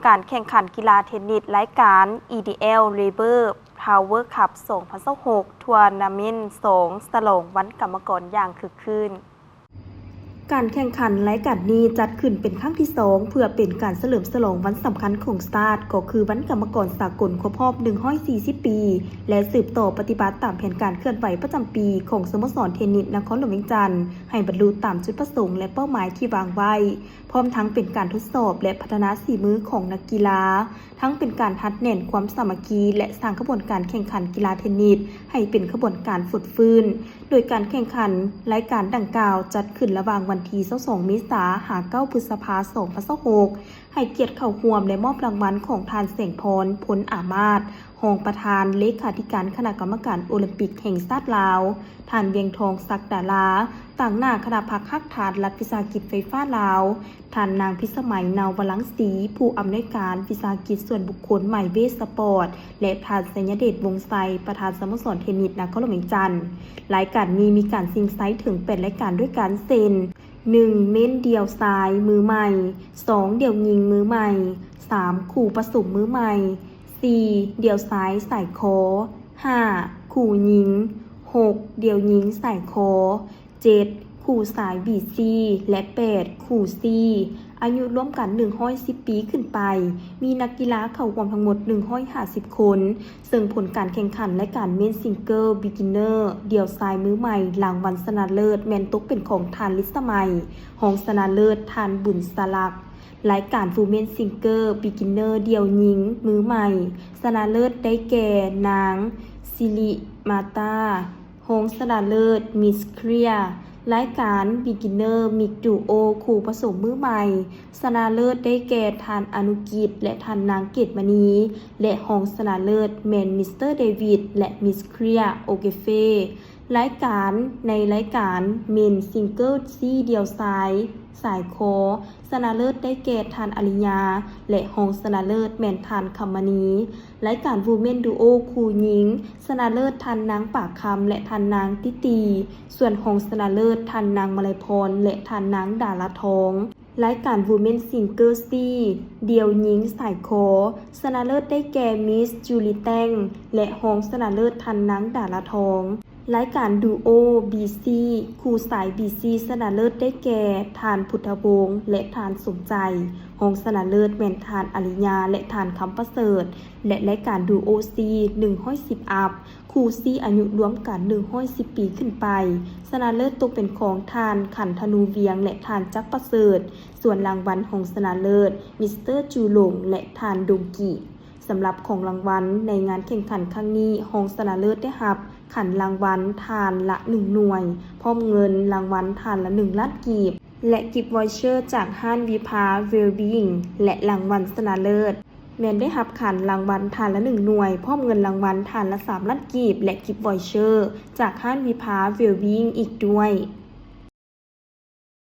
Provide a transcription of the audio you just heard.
ການແຂ່ງຂັນກິລາເທນນິດລາຍການ EDL Labour Power Cup ສອງພັນຊາວຫົກ Tournament ສອງ ສະຫຼອງວັນກຳມະກອນຢ່າງຄຶກຄື້ນ. ການແຂ່ງຂັນລາຍການນີ້ຈັດຂຶ້ນເປັນຄັ້ງທີສອງ ເພື່ອເປັນການສະເຫຼີມສະຫຼອງວັນສຳຄັນຂອງຊາດ ກໍຄືວັນກຳມະກອນສາກົນຄົບຮອບໜຶ່ງຮ້ອຍສີ່ສິບປີ ແລະ ສືບຕໍ່ປະຕິບັດຕາມແຜນການເຄື່ອນໄຫວປະຈຳປີຂອງສະໂມສອນເທນນິດນະຄອນຫຼວງວຽງຈັນ ໃຫ້ບັນລຸຕາມຈຸດປະສົງ ແລະ ເປົ້າໝາຍທີ່ວາງໄວ້. ພ້ອມທັງເປັນການທົດສອບ ແລະ ພັດທະນາສີມືຂອງນັກກິລາ, ທັງເປັນການຮັດແໜ້ນຄວາມສາມັກຄີ ແລະ ສ້າງຂະບວນການແຂ່ງຂັນກິລາເທນນິດໃຫ້ເປັນຂະບວນການຟົດຟື້ນ. ໂດຍການແຂ່ງຂັນລາຍການດັ່ງກ່າວຈັດຂຶ້ນລະຫວ່າງວັນທີຊາວສອງ ເມສາ ຫາ ເກົ້າ ພຶດສະພາ ສອງພັນຊາວຫົກ. ໃຫ້ກຽດເຂົ້າຮ່ວມ ແລະ ມອບລາງວັນຂອງທ່ານ ແສງພອນ ພົນອາມາດ ຮອງປະທານເລຂາທິການຄະນະກຳມະການໂອລິມປິກແຫ່ງຊາດລາວ, ທ່ານ ວຽງທອງ ສັກດາລາ ຕາງໜ້າຄະນະພັກຮາກຖານລັດວິສາຫະກິດໄຟຟ້າລາວ, ທ່ານນາງ ພິດສະໄໝ ນາວວະລັງສີ ຜູ້ອຳນວຍການວິສາຫະກິດສ່ວນບຸກຄົນ ໄມເວສະປອດ ແລະ ທ່ານ ໄຊຍະເດດ ວົງໄຊ ປະທານສະໂມສອນເທນນິດນະຄອນຫຼວງວຽງຈັນ. ລາຍການນີ້ມີການຊິງໄຊເຖິງແປດລາຍການດ້ວຍກັນ ເຊັ່ນ ໜຶ່ງ ເມັນດ່ຽວຊາຍມືໃໝ່, ສອງ ດ່ຽວຍິງມືໃໝ່, ສາມ ຄູ່ປະສົມມືໃໝ່, ສີ່ ດ່ຽວຊາຍສາຍຄໍ, ຫ້າ ຄູ່ຍິງ, ຫົກ ດ່ຽວຍິງສາຍຄໍ, ເຈັດ ຄູ່ຊາຍບີຊີ ແລະ ແປດ ຄູ່ຊີ ອາຍຸລວມກັນໜຶ່ງຮ້ອຍສິບປີຂຶ້ນໄປ. ມີນັກກິລາເຂົ້າຮ່ວມທັງໝົດໜຶ່ງຮ້ອຍຫ້າສິບຄົນ, ເຊິ່ງຜົນການແຂ່ງຂັນລາຍການເມັນຊິງເກີລ ບິກິນເນີ ດ່ຽວຊາຍມືໃໝ່ ລາງວັນຊະນະເລີດແມ່ນຕົກເປັນຂອງທ່ານ ລິດສະໄໝ, ຮອງຊະນະເລີດທ່ານ ບຸນສະຫຼັກ. ລາຍການ Women Single Beginner ດ່ຽວຍິງມືໃໝ່ ຊະນະເລີດໄດ້ແກ່ ນາງ ສິລິມາຕາ, ຮອງຊະນະເລີດ Miss Clear. ລາຍການ Beginner Mix Duo ຄູ່ປະສົມມືໃໝ່ ຊະນະເລີດໄດ້ແກ່ ທ່ານ ອະນຸກິດ ແລະ ທ່ານນາງ ເກດມະນີ ແລະ ຮອງຊະນະເລີດແມ່ນ Mister David ແລະ Miss Clear O'Keefe. ລາຍການ ໃນລາຍການ Men's Single C ດ່ຽວຊາຍ ສາຍຄໍ ຊະນະເລີດໄດ້ແກ່ ທ່ານ ອາລິຍາ ແລະ ຮອງຊະນະເລີດແມ່ນ ທ່ານ ຄຳມະນີ. ລາຍການ Women Duo ຄູ່ຍິງ ຊະນະເລີດ ທ່ານນາງ ປາຄຳ ແລະ ທ່ານນາງ ຕິຕີ, ສ່ວນຮອງຊະນະເລີດ ທ່ານນາງ ມະໄລພອນ ແລະ ທ່ານນາງ ດາລາທອງ. ລາຍການ Women Single C ດ່ຽວຍິງສາຍຄໍ ຊະນະເລີດໄດ້ແກ່ Miss ຈູລີ ແຕ້ງ ແລະ ຮອງຊະນະເລີດ ທ່ານນາງ ດາລາທອງ. ລາຍການ Duo B C ຄູ່ສາຍ B C ຊະນະເລີດໄດ້ແກ່ ທ່ານ ພຸດທະວົງ ແລະ ທ່ານ ສົມໃຈ, ຮອງຊະນະເລີດແມ່ນ ທ່ານ ອາລິຍາ ແລະ ທ່ານ ຄຳປະເສີດ. ແລະ ລາຍການ Duo C ໜຶ່ງຮ້ອຍສິບອັບ ຄູ່ຊີອາຍຸລວມກັນໜຶ່ງຮ້ອຍສິບປີຂຶ້ນໄປ, ຊະນະເລີດຕົກເປັນຂອງ ທ່ານ ຂັນທະນູ ວຽງ ແລະ ທ່ານ ຈັກປະເສີດ, ສ່ວນລາງວັນຮອງຊະນະເລີດ Mister ຈູຫຼົງ ແລະ ທ່ານ ດົງກີ. ສຳລັບຂອງລາງວັນໃນງານແຂ່ງຂັນຄັ້ງນີ້, ຮອງຊະນະເລີດໄດ້ຮັບຂັນລາງວັນທ່ານລະໜຶ່ງໜ່ວຍ, ພ້ອມເງິນລາງວັນທ່ານລະໜຶ່ງລ້ານກີບ ແລະ ກິບວອຍເຊີຈາກຮ້ານວິພາ Wellbeing ແລະ ລາງວັນຊະນະເລີດ ແມ່ນໄດ້ຮັບຂັນລາງວັນທ່ານລະໜຶ່ງໜ່ວຍ, ພ້ອມເງິນລາງວັນທ່ານລະສາມລ້ານກີບ ແລະ ກິບວອຍເຊີຈາກຮ້ານວິພາ Wellbeing ອີກດ້ວຍ.